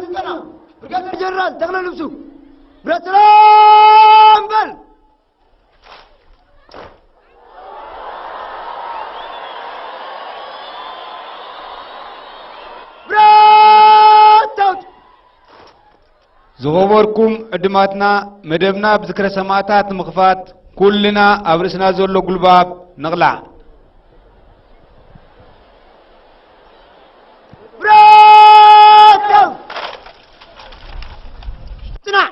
ስልጠና ብርጋዴር ጀነራል ተኽለ ልብሱ። ብረት ሰላም በል። ብረት ኣውጥ። ዝኸበርኩም ዕድማትና፣ መደብና ብዝክረ ሰማእታት ንምኽፋት ኩልና ኣብ ርእስና ዘሎ ጉልባብ ንቕላዕ። ብረት ኣውጥ። ጽናዕ።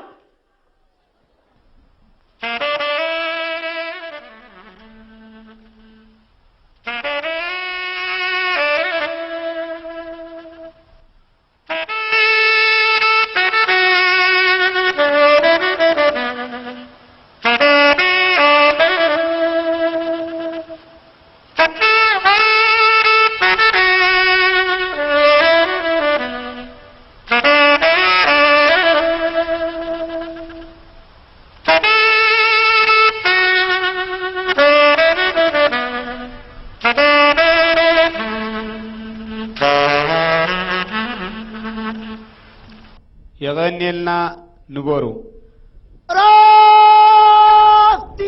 የቐንየልና፣ ንበሩ። ዕረፍቲ።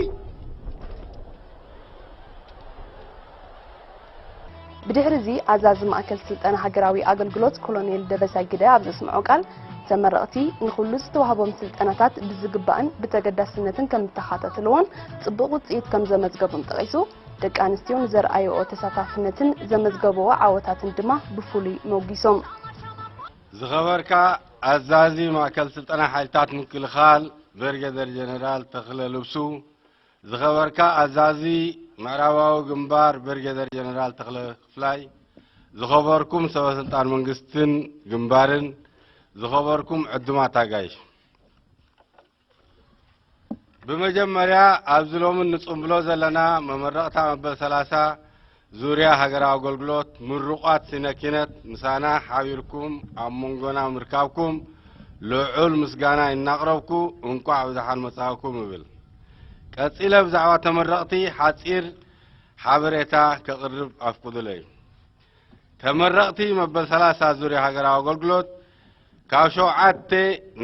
ብድሕሪ እዚ ኣዛዚ ማእከል ስልጠና ሃገራዊ ኣገልግሎት ኮሎኔል ደበሳይ ግደ ኣብ ዘስምዖ ቃል፣ ተመረቕቲ ንኹሉ ዝተዋህቦም ስልጠናታት ብዝግባእን ብተገዳስነትን ከም ዝተኻታተልዎን ጽቡቕ ውጽኢት ከም ዘመዝገቡን ጠቒሱ፣ ደቂ ኣንስትዮ ንዘርኣይኦ ተሳታፍነትን ዘመዝገብኦ ዓወታትን ድማ ብፍሉይ መጒሶም። ዝኸበርካ ኣዛዚ ማእከል ስልጠና ሓይልታት ምክልኻል ብርጌደር ጀነራል ተኽለ ልብሱ፣ ዝኸበርካ ኣዛዚ ምዕራባዊ ግንባር ብርጌደር ጀነራል ተኽለ ክፍላይ፣ ዝኸበርኩም ሰበ ስልጣን መንግስትን ግንባርን፣ ዝኸበርኩም ዕዱማት ኣጋይሽ። ብመጀመርያ ኣብዚ ሎሚ ንጽምብሎ ዘለና መመረቕታ መበል ሰላሳ ዙርያ ሃገራዊ ኣገልግሎት ምሩቓት ስነ ኪነት ምሳና ሓቢርኩም ኣብ መንጎና ምርካብኩም ልዑል ምስጋና እናቕረብኩ እንቋዕ ብደሓን መጻእኩም እብል። ቀጺለ ብዛዕባ ተመረቕቲ ሓጺር ሓበሬታ ከቕርብ ኣፍቅዱለይ። ተመረቕቲ መበል ሰላሳ ዙርያ ሃገራዊ ኣገልግሎት ካብ ሸውዓተ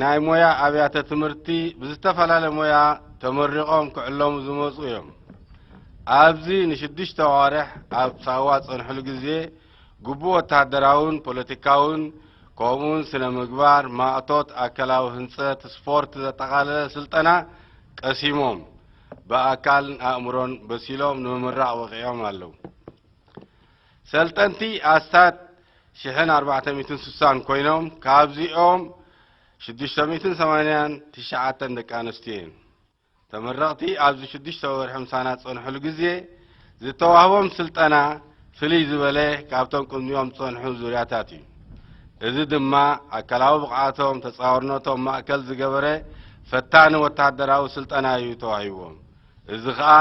ናይ ሞያ ኣብያተ ትምህርቲ ብዝተፈላለየ ሞያ ተመሪቖም ክዕለሙ ዝመጹ እዮም። ኣብዚ ንሽዱሽተ ኣዋርሕ ኣብ ሳዋ ዝጸንሕሉ ግዜ ግቡእ ወተሃደራውን ፖለቲካውን ከምኡውን ስነ ምግባር፣ ማእቶት፣ ኣካላዊ ህንጸት፣ ስፖርት ዘጠቓለለ ስልጠና ቀሲሞም ብኣካልን ኣእምሮን በሲሎም ንምምራቕ በቒዖም ኣለዉ። ሰልጠንቲ ኣስታት ሽሕን ኣርባዕተ ሚእትን ስሳን ኮይኖም፣ ካብዚኦም ሽዱሽተ ሚእትን ሰማንያን ትሽዓተን ደቂ ኣንስትዮ እየን። ተመረቕቲ ኣብዚ ሽዱሽተ ወርሒ ምሳና ዝጸንሕሉ ግዜ ዝተዋህቦም ስልጠና ፍልይ ዝበለ ካብቶም ቅድሚኦም ዝጸንሑ ዙርያታት እዩ። እዚ ድማ ኣካላዊ ብቕዓቶም፣ ተጻዋርነቶም ማእከል ዝገበረ ፈታኒ ወተሃደራዊ ስልጠና እዩ ተዋሂብዎም። እዚ ኸኣ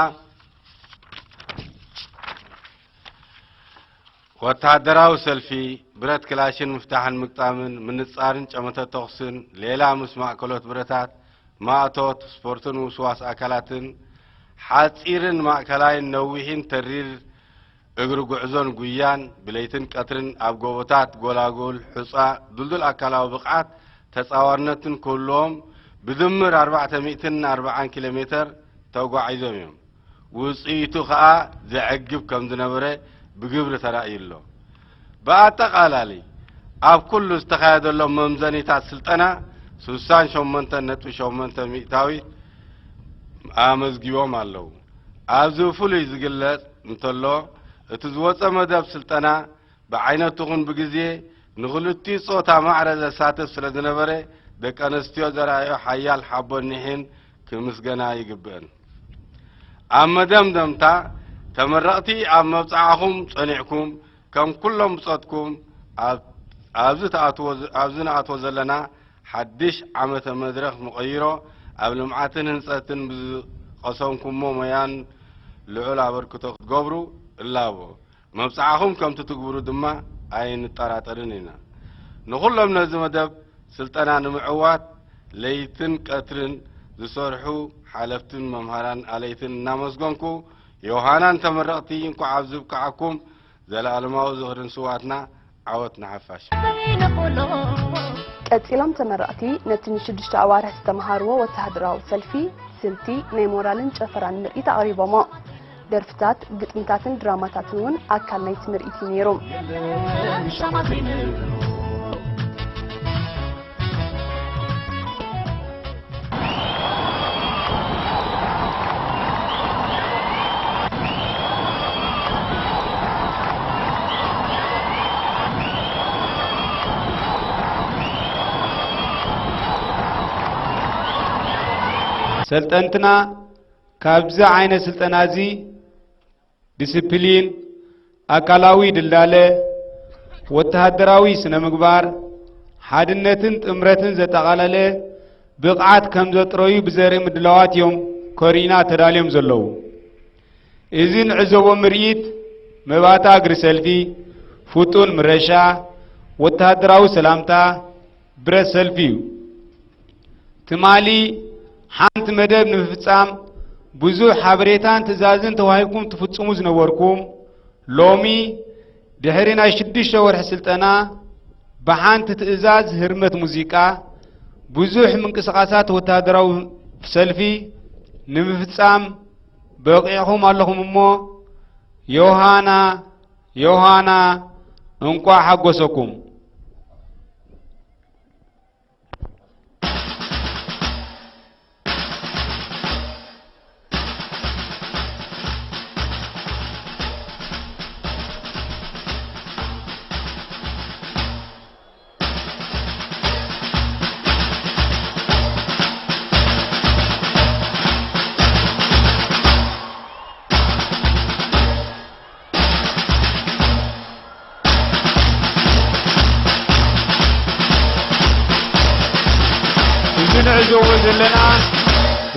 ወተሃደራዊ ሰልፊ፣ ብረት ክላሽን ምፍታሕን ምግጣምን፣ ምንጻርን ጨመተ ተኹስን፣ ሌላ ምስ ማእከሎት ብረታት፣ ማእቶት፣ ስፖርትን ውስዋስ ኣካላትን፣ ሓጺርን ማእከላይን ነዊሕን ተሪር እግሪ ጉዕዞን ጉያን፣ ብለይትን ቀትርን ኣብ ጎቦታት፣ ጎላጉል፣ ሑጻ፣ ድልዱል ኣካላዊ ብቕዓት ተጻዋርነትን ክህልዎም፣ ብድምር ኣርባዕተ ሚእትን ኣርባዓን ኪሎ ሜተር ተጓዒዞም እዮም። ውጽኢቱ ኸኣ ዘዕግብ ከም ዝነበረ ብግብሪ ተራእዩ ኣሎ። ብኣጠቓላሊ ኣብ ኩሉ ዝተኻየደሎም መምዘኒታት ስልጠና ስሳን ሸሞንተን ነጥቢ ሸሞንተ ሚእታዊት ኣመዝጊቦም ኣለዉ። ኣብዚ ብፍሉይ ዝግለጽ እንተሎ፣ እቲ ዝወጸ መደብ ስልጠና ብዓይነቱ ኹን ብግዜ ንኽልቲኡ ጾታ ማዕረ ዘሳትፍ ስለ ዝነበረ፣ ደቂ ኣንስትዮ ዘርኣዮ ሓያል ሓቦን ኒሕን ክምስገና ይግብአን። ኣብ መደምደምታ፣ ተመረቕቲ ኣብ መብጽዓኹም ጸኒዕኩም፣ ከም ኩሎም ብጾትኩም ኣብ፣ ኣብዚ ትኣትዎ፣ ኣብዚ ንኣትዎ ዘለና ሓድሽ ዓመተ መድረኽ መቐይሮ ኣብ ልምዓትን ህንጸትን ብዝቐሰምኩሞ ሞያን ልዑል ኣበርክቶ ክትገብሩ እላቦ። መብጽዓኹም ከም ትትግብሩ ድማ ኣይንጠራጠርን ኢና። ንኹሎም ነዚ መደብ ስልጠና ንምዕዋት ለይትን ቀትርን ዝሰርሑ ሓለፍትን መምሃራን ኣለይትን እናመስገንኩ፣ ዮሃናን ተመረቕቲ እንኳዕ ኣብዚ ብቅዓኩም። ዘለኣለማዊ ዝኽርን ስውኣትና። ዓወት ንሓፋሽ። ቀጺሎም ተመረቕቲ ነቲ ንሽዱሽተ ኣዋርሕ ዝተመሃርዎ ወተሃደራዊ ሰልፊ ስልቲ ናይ ሞራልን ጨፈራን ምርኢት ኣቕሪቦሞ። ደርፍታት፣ ግጥምታትን ድራማታትን እውን ኣካል ናይቲ ምርኢት እዩ ነይሩ። ሰልጠንትና ካብዚ ዓይነት ስልጠና እዚ ዲስፕሊን፣ ኣካላዊ ድልዳለ፣ ወተሃደራዊ ስነ ምግባር፣ ሓድነትን ጥምረትን ዘጠቓለለ ብቕዓት ከም ዘጥረዩ ብዘርኢ ምድላዋት እዮም ከርእዩና ተዳልዮም ዘለዉ። እዚ ንዕዘቦ ምርኢት መባእታ እግሪ ሰልፊ፣ ፍጡን ምረሻ፣ ወተሃደራዊ ሰላምታ፣ ብረት ሰልፊ እዩ። ትማሊ ሓንቲ መደብ ንምፍጻም ብዙሕ ሓበሬታን ትእዛዝን ተዋሂብኩም ትፍጽሙ ዝነበርኩም፣ ሎሚ ድሕሪ ናይ ሽዱሽተ ወርሒ ስልጠና ብሓንቲ ትእዛዝ ህርመት ሙዚቃ ብዙሕ ምንቅስቓሳት ወተሃደራዊ ሰልፊ ንምፍጻም በቒዕኹም ኣለኹም እሞ፣ ዮሃና፣ ዮሃና፣ እንቋዕ ሓጎሰኩም። እዚ ንዕዘቦ ዘለና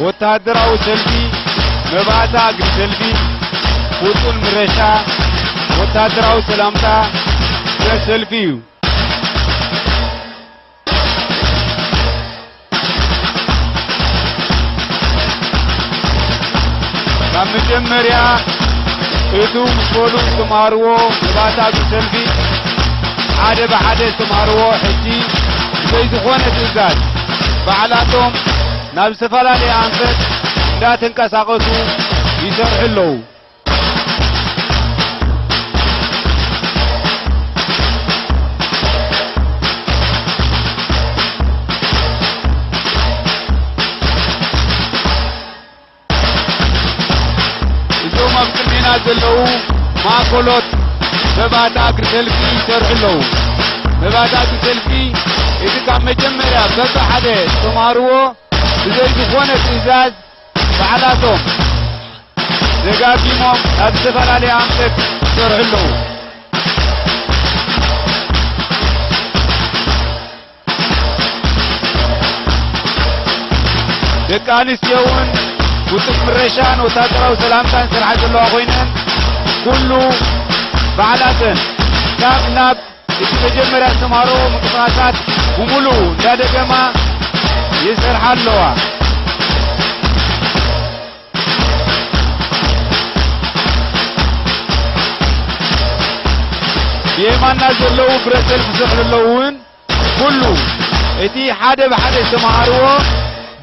ወተሃደራዊ ሰልፊ፣ መባእታ እግሪ ሰልፊ፣ ውጡን ምረሻ፣ ወተሃደራዊ ሰላምታ፣ ብረት ሰልፊ እዩ። ካብ መጀመርያ እቱ ምስ በሉ ዝተምሃርዎ መባእታ እግሪ ሰልፊ ሓደ ብሓደ ዝተምሃርዎ ሕጂ ብዘይ ዝኾነ ትእዛዝ ባዕላቶም ናብ ዝተፈላለየ ኣንፈት እንዳተንቀሳቐሱ ይሰርሑ ኣለዉ። እዞም ኣብ ቅድሜና ዘለዉ ማእከሎት መባእታ እግሪ ሰልፊ ይሰርሑ ኣለዉ። መባእታ እግሪ ሰልፊ እቲ ካብ መጀመርያ በብሓደ ዝተምሃርዎ ብዘይ ዝኾነ ትእዛዝ ባዕላቶም ደጋጊሞም ናብ ዝተፈላለየ ኣንፈት ይሰርሑ ኣለዉ። ደቂ ኣንስትዮ እውን ውጡን ምረሻን ወታደራዊ ሰላምታን ይሰርሓ ዘለዋ ኮይነን፣ ኩሉ ባዕላተን ካብ ናብ እቲ መጀመርያ ዝተምሃሮ ምንቅስቓሳት ብምሉኡ እንዳደገማ ይሰርሓ ኣለዋ። ብየማና ዘለዉ ብረት ሰልፊ ዝሰርሑ ዘለዉ እውን ኩሉ እቲ ሓደ ብሓደ ዝተምሃርዎ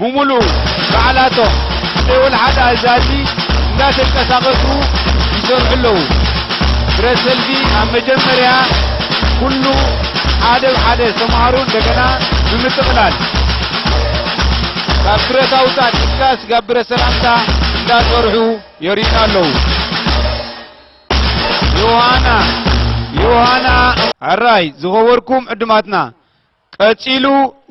ብምሉእ ባዕላቶም ብዘይ ወላ ሓደ ኣዛዚ እንዳተንቀሳቐሱ ይሰርሑ ኣለዉ። ብረት ሰልፊ ኣብ መጀመርያ ኩሉ ሓደ ብሓደ ዝተምሃሩ እንደገና ብምጥቕላል ካብ ብረት ኣውጻእ ድቃስ ጋብ ብረት ሰላምታ እንዳሰርሑ የርእዩና ኣለዉ። ዮሃና፣ ዮሃና። ሕራይ ዝኸበርኩም ዕዱማትና፣ ቀጺሉ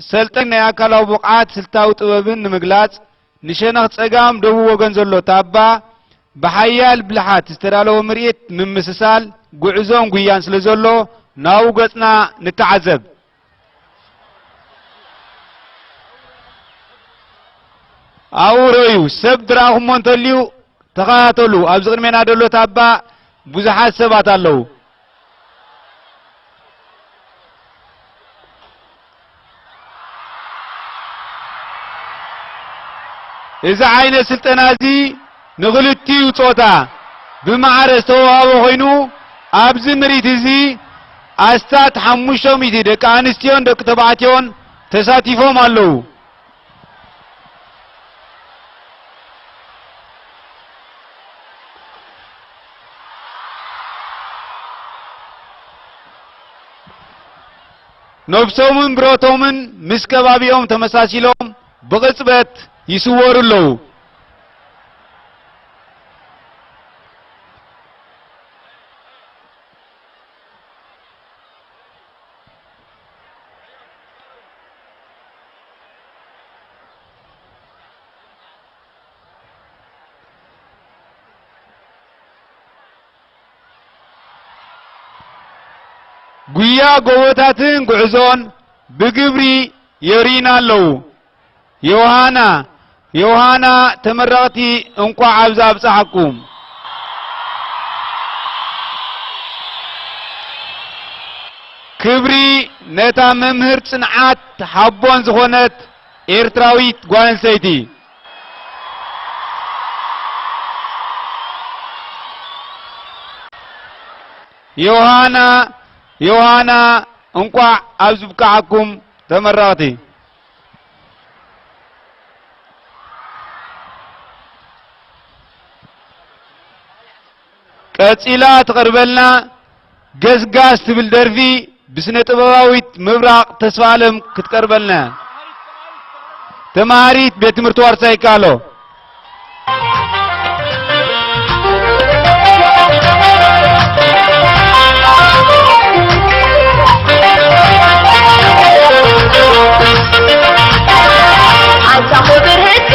ሰልጠን ናይ ኣካላዊ ብቕዓት ስልታዊ ጥበብን ንምግላጽ ንሸነኽ ጸጋም ደቡብ ወገን ዘሎ ታባ ብሓያል ብልሓት ዝተዳለወ ምርኢት ምምስሳል ጉዕዞን ጉያን ስለ ዘሎ ናብኡ ገጽና ንተዓዘብ። ኣብኡ ርኣዩ፣ ሰብ ዝረኣኹሞ እንተልዩ ተኸታተሉ። ኣብዚ ቅድሜና ዘሎ ታባ ብዙሓት ሰባት ኣለዉ። እዚ ዓይነት ስልጠና እዚ ንኽልቲኡ ጾታ ብማዕረ ዝተዋህበ ኮይኑ፣ ኣብዚ ምርኢት እዚ ኣስታት ሓሙሽተ ሚእቲ ደቂ ኣንስትዮን ደቂ ተባዕትዮን ተሳቲፎም ኣለዉ። ነብሶምን ብረቶምን ምስ ከባቢኦም ተመሳሲሎም ብቕጽበት ይስወሩ ኣለዉ። ጉያ ጎቦታትን ጉዕዞን ብግብሪ የርእዩና ኣለዉ። ዮሃና፣ ዮሃና ተመረቕቲ እንቋዕ ኣብዚ ኣብጽሓኩም። ክብሪ ነታ መምህር ጽንዓት ሓቦን ዝኾነት ኤርትራዊት ጓል ኣንስተይቲ። ዮሃና፣ ዮሃና እንቋዕ ኣብዚ ብቅዓኩም ተመረቕቲ። ቀጺላ ትቐርበልና ገስጋስ ትብል ደርፊ ብስነ ጥበባዊት ምብራቕ ተስፋኣለም ክትቀርበልና። ተማሃሪት ቤት ትምህርቲ ዋርሳይ ይከኣሎ። ኣንታ ክቡር ህዝቢ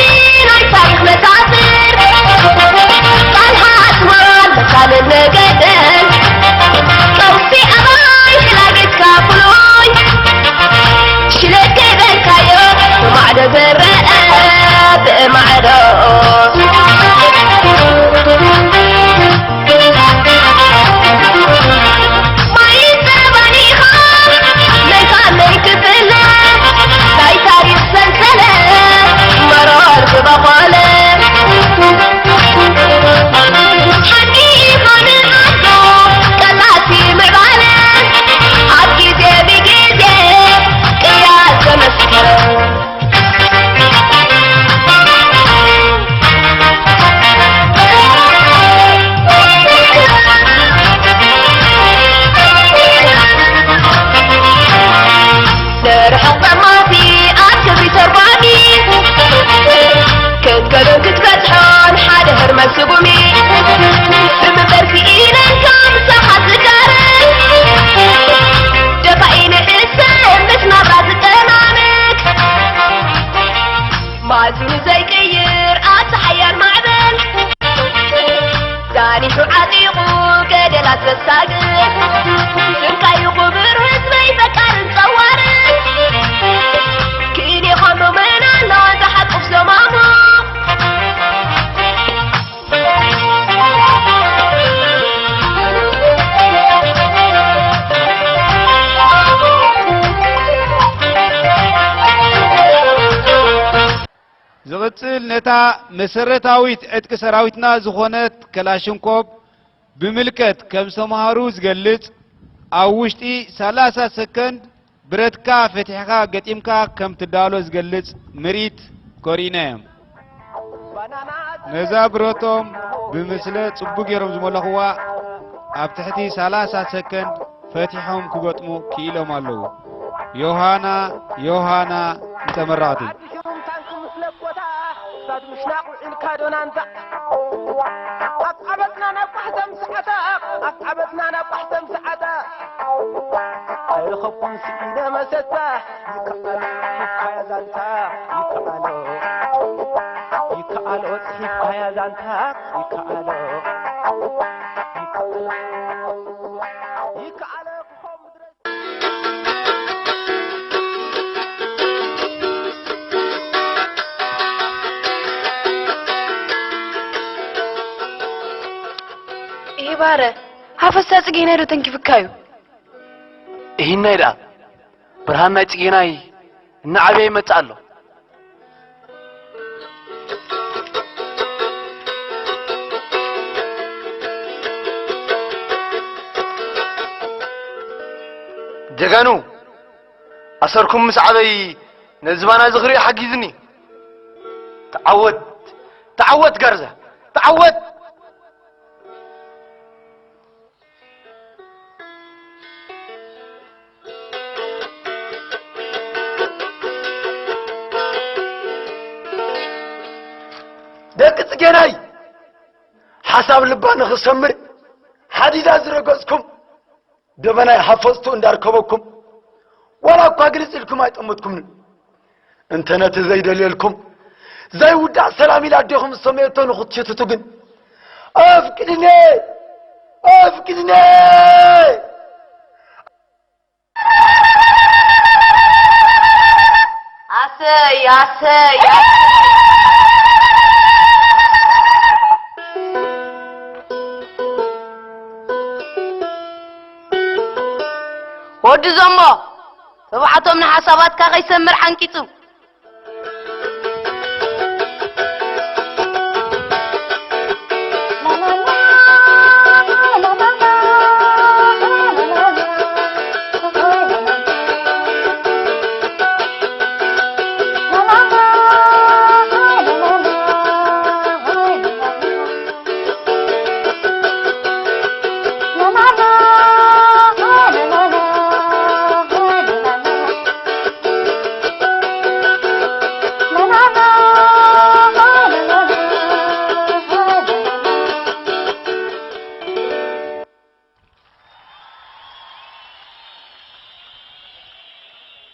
ናይ ታሪኽ መሳፍር፣ ቃልካ ኣስመራን መካንን ነገደን፣ ቀውሲ ኣባይ ክላግትካ ፍሉይ፣ ሽለት ከይበልካዮ ብማዕዶ ዝረአ ብማዕዶ። ንርሑቕ ጸማቲ ኣብ ክብሪ ተርጓሚ ክትከዶን ክትበጽሖን ሓደ ህርመት ስጉሚ ብምበር ክኢለን ካብ ምሳኻ ዝዳረግ ደፋኢ ንሕሰብ ምስ ናብራ ዝጠማመት ማእዝኑ ዘይቅይር ኣብቲ ሓያል ማዕበል ዛኒሑ ዓጢቑ ገደላት ዘሳግር ስምካዩ ክቡር ህዝበይ ፈቃርን ጸዋርን ክኢን ኢኻ ምእመናን ናዋንታ ሓቁፍ ሰማሙ ዝቕጽል ነታ መሰረታዊት ዕጥቂ ሰራዊትና ዝኾነት ከላሽንኮቭ ብምልከት ከም ዝተምሃሩ ዝገልጽ፣ ኣብ ውሽጢ ሰላሳ ሰከንድ ብረትካ ፈቲሕካ ገጢምካ ከም ትዳሎ ዝገልጽ ምርኢት ከርእዩና እዮም። ነዛ ብረቶም ብምስለ ጽቡቕ ገይሮም ዝመለኽዋ ኣብ ትሕቲ ሰላሳ ሰከንድ ፈቲሖም ክገጥሙ ክኢሎም ኣለዉ። ዮሃና፣ ዮሃና ንተመረቕቲ። ኣዲሽሩን ታንክ ምስ ለኮታ፣ ክሳድ ምሽናቕ ውዒልካ ዶናንዛ። ኣጣበጥና ናብ ቋሕተም ሰዓታ፣ ኣጣበጥና ናብ ቋሕተም ሰዓታ። ኣይረኸብኩን ስኢነ መሰታ፣ ይከኣሎ፣ ይከኣሎ ዛንታ፣ ይከኣሎ፣ ይከኣሎ ጽሒፍካያ ዛንታ፣ ይከኣሎ፣ ይከኣሎ፣ ይከኣሎ ክኸው ምድረ ኢሂ ባረ፣ ሃፈሳ ጽጌናይ ዶ ተንኪፍካዩ? ኢሂናይ ደኣ፣ ብርሃን ናይ ጽጌናይ እናዓበየ ይመጽእ ኣሎ። ጀጋኑ፣ ኣሰርኩም ምስ ዓበይ ነዚ ዝባና እዚ ክርኢ ሓጊዝኒ። ተዓወት፣ ተዓወት ጋርዛ፣ ተዓወት! ደቂ ጽጌናይ፣ ሓሳብ ልባ ንኽሰምር ሓዲዳ ዝረገጽኩም፣ ደበናይ ሓፈዝቱ እንዳርከበኩም፣ ዋላ እኳ ግልጽ ኢልኩም ኣይጠመትኩምንን። እንተ ነቲ ዘይደልየልኩም፣ ዘይውዳእ ሰላም ኢላ ኣዴኹም ዝሰመየቶ ንኽትሽትቱ ግን፣ ኣፍቅድኒ! ኣፍቅድኒ! ኣሰይ፣ ኣሰይ፣ ኣሰይ። ወዲ ዞሞ፣ ተባዕቶም ንሓሳባትካ ከይሰምር ሓንቂጹ።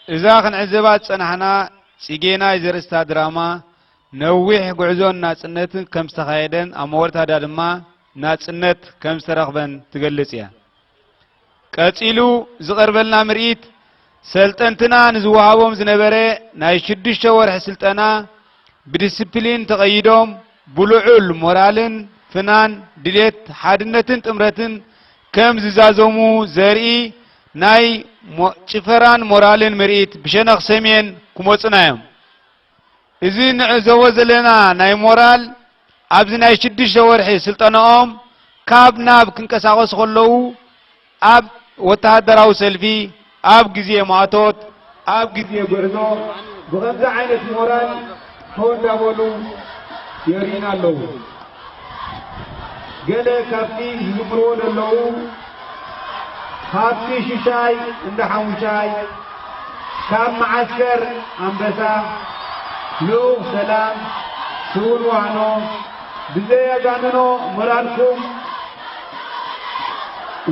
እዛ ክንዕዘባ ዝጸናሕና ጽጌናይ ዘርእስታ ድራማ፣ ነዊሕ ጉዕዞን ናጽነትን ከም ዝተኻየደን ኣብ መወዳእታ ድማ ናጽነት ከም ዝተረኽበን ትገልጽ እያ። ቀጺሉ ዝቐርበልና ምርኢት፣ ሰልጠንትና ንዝወሃቦም ዝነበረ ናይ ሽዱሽተ ወርሒ ስልጠና ብዲስፕሊን ተቐይዶም፣ ብልዑል ሞራልን ፍናን፣ ድሌት፣ ሓድነትን ጥምረትን ከም ዝዛዘሙ ዘርኢ ናይ ሞ-፣ ጭፈራን ሞራልን ምርኢት ብሸነኽ ሰሜን ክመጹና እዮም። እዚ ንዕዘቦ ዘለና ናይ ሞራል፣ ኣብዚ ናይ ሽዱሽተ ወርሒ ስልጠናኦም ካብ ናብ ክንቀሳቐሱ ከለዉ፣ ኣብ ወተሃደራዊ ሰልፊ፣ ኣብ ግዜ ማእቶት፣ ኣብ ግዜ ጉዕዞ ብኸምዚ ዓይነት ሞራል ሸው እንዳበሉ የርእዩና ኣለዉ። ገለ ካብቲ ዝዝምርዎ ዘለዉ፣ ሃብቲ ሽሻይ እንዳ ሓሙሻይ፣ ካብ መዓስከር ኣንበሳ፣ ልኡኽ ሰላም፣ ስዉር ዋህኖ፣ ብዘየጋንኖ ሞራልኩም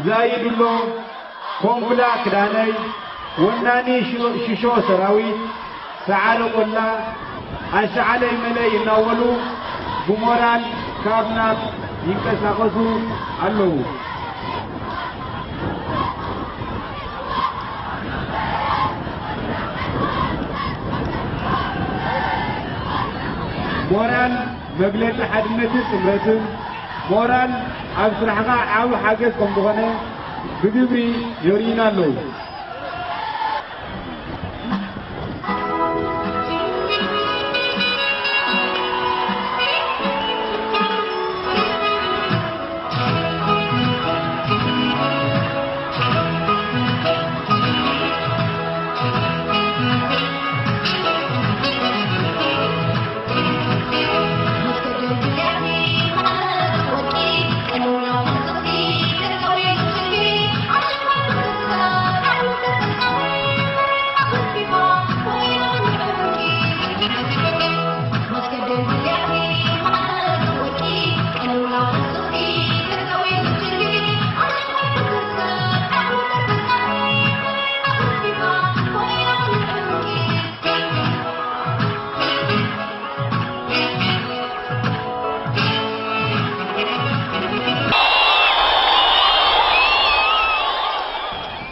ዛይድሎ፣ ኮምብላ ክዳነይ፣ ወናኒ ሽ-፣ ሽሾ ሰራዊት፣ ሰዓረ ቆላ፣ ኣሻዓለይ መለይ እናበሉ ብሞራል ካብ ናብ ይንቀሳቐሱ ኣለዉ። ሞራል መግለጺ ሓድነትን ጥምረትን፣ ሞራል ኣብ ስራሕኻ ዓቢ ሓገዝ ከም ዝኾነ ብግብሪ የርእዩና ኣለዉ።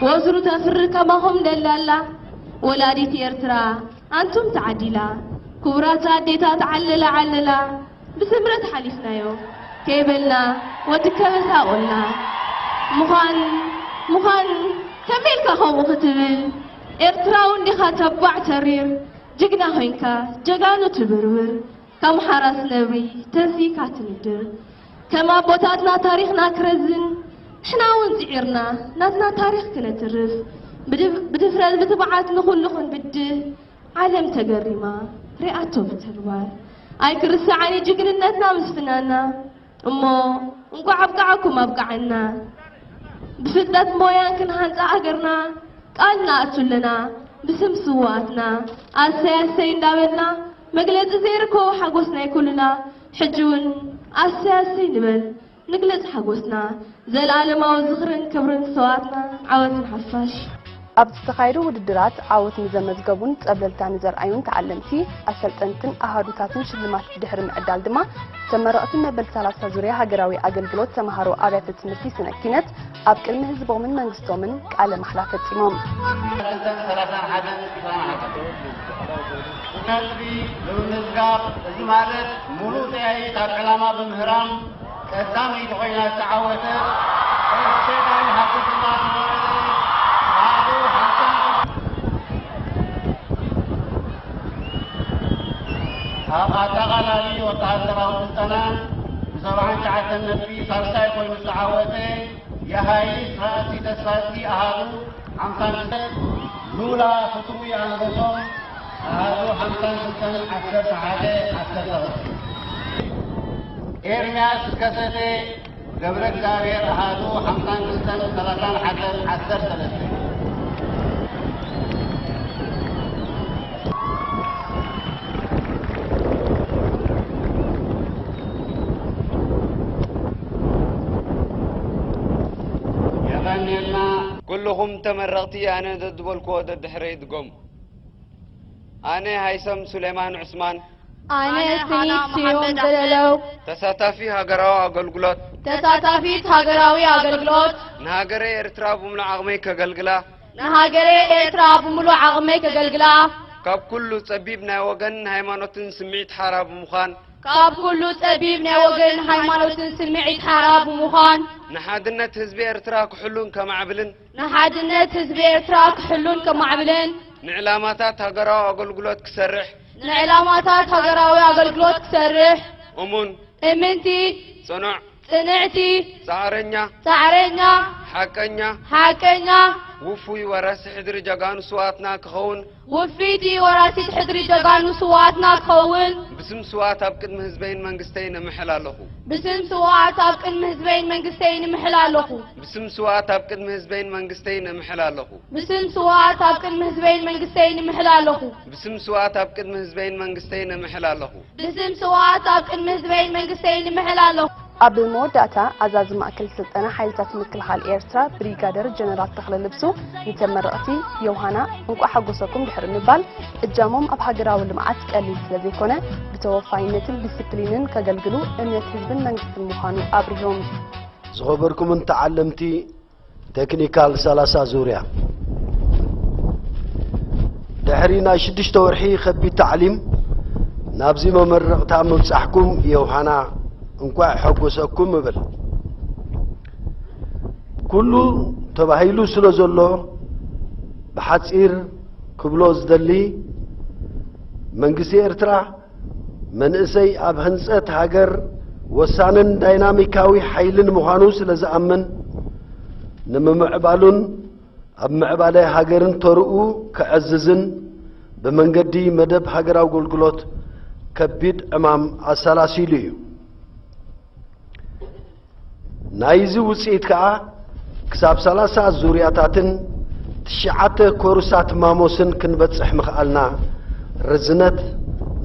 ወትሩ ተፍሪ ከማኹም ደላላ ወላዲት ኤርትራ፣ ኣንቱም ተዓዲላ። ክቡራት ኣዴታት ዓለላ ዓለላ፣ ብስምረት ሓሊፍናዮ ከይበልና፣ ወዲ ከበሳ ቆላ። ምዃን፣ ምዃን ከመይ ኢልካ ከምኡ ክትብል? ኤርትራዊ እንዲኻ ተባዕ ተሪር፣ ጅግና ኮይንካ ጀጋኑ ትብርብር። ከም ሓራስ ነብሪ ተንሲካ ትንድር። ከም ኣቦታትና ታሪኽና ክረዝን፣ ንሕና እውን ጽዒርና ናትና ታሪኽ ክነትርፍ። ብድፍ-፣ ብድፍረት ብትብዓት ንኹሉ ክንብድህ፣ ዓለም ተገሪማ ሪኣቶ ብተግባር። ኣይክርሳዕን እዩ ጅግንነትና ምስ ፍናና። እሞ እንኳዕ ኣብቃዓኩም ኣብቃዓና። ብፍልጠት ሞያን ክንሃንፃ ሃገርና ቃል ንኣቱ ኣለና። ብስም ስውኣትና ኣሰይ ኣሰይ እንዳበልና መግለፂ ዘይርከቦ ሓጎስ ናይ ኩልና። ሕጂ እውን ኣሰይ ኣሰይ ንበል። ንግለጽ ሓጎስና። ዘልኣለማዊ ዝኽርን ክብርን ንሰዋእትና። ዓወት ንሓፋሽ። ኣብ ዝተኻየዱ ውድድራት ዓወት ንዘመዝገቡን ጸብለልታ ንዘርኣዩን ተዓለምቲ፣ ኣሰልጠንትን ኣሃዱታትን ሽልማት ብድሕሪ ምዕዳል ድማ፣ ተመረቕቲ መበል ሰላሳ ዙርያ ሃገራዊ ኣገልግሎት ተምሃሮ ኣብያተ ትምህርቲ ስነ ኪነት ኣብ ቅድሚ ህዝቦምን መንግስቶምን ቃለ ማሕላ ፈጺሞም። ሰላሳን ሓደን ዕስራን ሓደን ነጥቢ ብምምዝጋብ፣ እዚ ማለት ሙሉእ ጠያይት ኣብ ዕላማ ብምህራም ቀዳመይቲ ኮይና ዝተዓወተት ኤርትራዊ ሃብተስላሴ ወረደ ኣሃዱ ሓምሳ። ኣብ ኣጠቓላሊ ወተሃደራዊ ስልጠና ብሰብዓን ትሽዓተን ነጥቢ ሳልሳይ ኮይኑ ዝተዓወተ የሃይስ ራእሲ ተስፋዝጊ ኣሃዱ ሓምሳን ክልተን፣ ሉላ ፍትዊ ኣንበሶም ኣሃዱ ሓምሳን ክልተን ዓሰርተ ሓደ ዓሰርተ ክልተ፣ ኤርምያስ ከሰተ ገብረ እግዚኣብሔር ኣሃዱ ሓምሳን ክልተን ሰላሳን ሓደን ዓሰርተ ሰለስተ። የቐንየልና። ኩልኹም ተመረቕቲ ኣነ ዘድበልክዎ ደድሕረይ ድገሙ። ኣነ ሃይሰም ሱሌማን ዑስማን። ኣነ ስኒት ስዩም ዘለለው። ተሳታፊ ሃገራዊ ኣገልግሎት። ተሳታፊት ሃገራዊ ኣገልግሎት። ንሃገረ ኤርትራ ብምሉእ ዓቕመይ ከገልግላ። ንሃገረ ኤርትራ ብምሉእ ዓቕመይ ከገልግላ። ካብ ኩሉ ጸቢብ ናይ ወገንን ሃይማኖትን ስምዒት ሓራ ብምዃን። ካብ ኩሉ ጸቢብ ናይ ወገንን ሃይማኖትን ስምዒት ሓራ ብምዃን። ንሓድነት ህዝቢ ኤርትራ ክሕሉን ከማዕብልን። ንሓድነት ህዝቢ ኤርትራ ክሕሉን ከማዕብልን። ንዕላማታት ሃገራዊ ኣገልግሎት ክሰርሕ። ንዕላማታት ሃገራዊ ኣገልግሎት ክሰርሕ። እሙን። እምንቲ። ጽኑዕ። ጽንዕቲ። ጻዕረኛ። ጻዕረኛ። ሓቀኛ። ሓቀኛ። ውፉይ ወራሲ ሕድሪ ጀጋኑ ስውኣትና ክኸውን። ውፍይቲ ወራሲት ሕድሪ ጀጋኑ ስውኣትና ክኸውን። ብስም ስውኣት ኣብ ቅድሚ ህዝበይን መንግስተይን እምሕል ኣለኹ። ብስም ስውኣት ኣብ ቅድሚ ህዝበይን መንግስተይን እምሕል ኣለኹ። ብስም ስውኣት ኣብ ቅድሚ ህዝበይን መንግስተይን እምሕል ኣለኹ። ብስም ስውኣት ኣብ ቅድሚ ህዝበይን መንግስተይን እምሕል ኣለኹ። ብስም ስውኣት ኣብ ቅድሚ ህዝበይን መንግስተይን እምሕል ኣለኹ። ብስም ስውኣት ኣብ ቅድሚ ህዝበይን መንግስተይን እምሕል ኣለኹ። ኣብ መወዳእታ፣ ኣዛዚ ማእከል ስልጠና ሓይልታት ምክልኻል ኤርትራ ብሪጋደር ጀነራል ተኽለ ልብሱ፣ ንተመረቕቲ ዮውሃና እንቋዕ ሓጎሰኩም ድሕሪ ምባል፣ እጃሞም ኣብ ሃገራዊ ልምዓት ቀሊል ስለ ዘይኮነ፣ ብተወፋይነትን ዲስፕሊንን ከገልግሉ እምነት ህዝብን መንግስትን ምዃኑ ኣብሪሆም። ዝኸበርኩምን ተዓለምቲ ቴክኒካል ሰላሳ ዙርያ። ድሕሪ ናይ ሽዱሽተ ወርሒ ከቢድ ታዕሊም ናብዚ መመረቕታ ምብጻሕኩም ዮውሃና እንቋዕ ሐጎሰኩም እብል። ኩሉ ተባሂሉ ስለ ዘሎ ብሓጺር ክብሎ ዝደሊ፣ መንግስቲ ኤርትራ መንእሰይ ኣብ ህንጸት ሃገር ወሳንን ዳይናሚካዊ ሓይልን ምዃኑ ስለ ዝኣምን፣ ንምምዕባሉን ኣብ ምዕባለ ሃገርን ተርኡ ከዕዝዝን ብመንገዲ መደብ ሃገራዊ ኣገልግሎት ከቢድ ዕማም ኣሰላሲሉ እዩ። ናይዚ ውጽኢት ከኣ ክሳብ ሰላሳ ዙርያታትን ትሽዓተ ኮርሳት ማሞስን ክንበጽሕ ምኽኣልና ርዝነት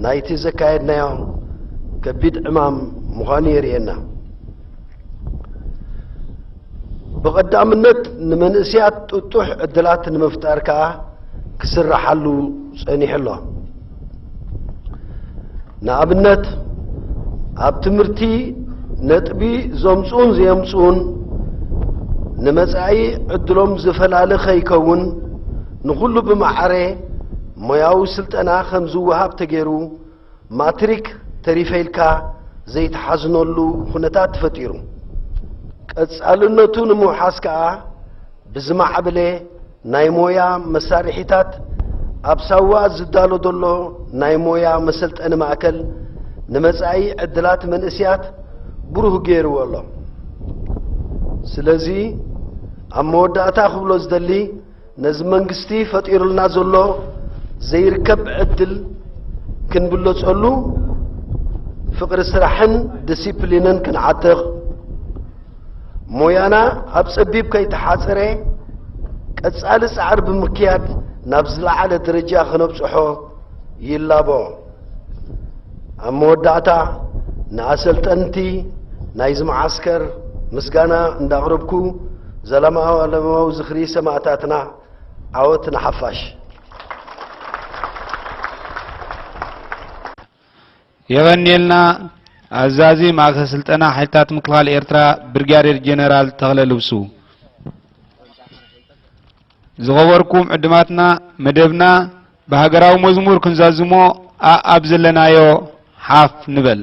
ናይቲ ዘካየድናዮ ከቢድ ዕማም ምዃኑ የርእየና። ብቐዳምነት ንመንእሰያት ጥጡሕ ዕድላት ንምፍጣር ከኣ ክስራሓሉ ጸኒሑ ኣሎ። ንኣብነት፣ ኣብ ትምህርቲ ነጥቢ ዘምጽኡን ዘየምጽኡን ንመጻኢ ዕድሎም ዝፈላለ ከይከውን፣ ንኹሉ ብማዕረ ሞያዊ ስልጠና ከም ዝወሃብ ተገይሩ፣ ማትሪክ ተሪፈ ኢልካ ዘይትሓዝነሉ ኩነታት ተፈጢሩ። ቀጻልነቱ ንምውሓስ ከኣ፣ ብዝማዕበለ ናይ ሞያ መሳርሒታት ኣብ ሳዋ ዝዳሎ ዘሎ ናይ ሞያ መሰልጠኒ ማእከል ንመጻኢ ዕድላት መንእሰያት ብሩህ ገይርዎ ኣሎ። ስለዚ ኣብ መወዳእታ ክብሎ ዝደሊ፣ ነዚ መንግስቲ ፈጢሩልና ዘሎ ዘይርከብ ዕድል ክንብለጸሉ፣ ፍቕሪ ስራሕን ዲሲፕሊንን ክንዓጥቕ፣ ሞያና ኣብ ጸቢብ ከይተሓጸረ ቀጻሊ ጻዕሪ ብምክያድ ናብ ዝለዓለ ደረጃ ክነብጽሖ ይላቦ። ኣብ መወዳእታ ንኣሰልጠንቲ ናይዚ መዓስከር ምስጋና እንዳቕረብኩ፣ ዘላለማዊ ዝኽሪ ሰማእታትና። ዓወት ንሓፋሽ። የቐንየልና። ኣዛዚ ማእከል ስልጠና ሓይልታት ምክልኻል ኤርትራ ብርጋዴር ጀነራል ተኽለ ልብሱ። ዝኸበርኩም ዕድማትና፣ መደብና ብሃገራዊ መዝሙር ክንዛዝሞ ኣኣብ ዘለናዮ ሓፍ ንበል።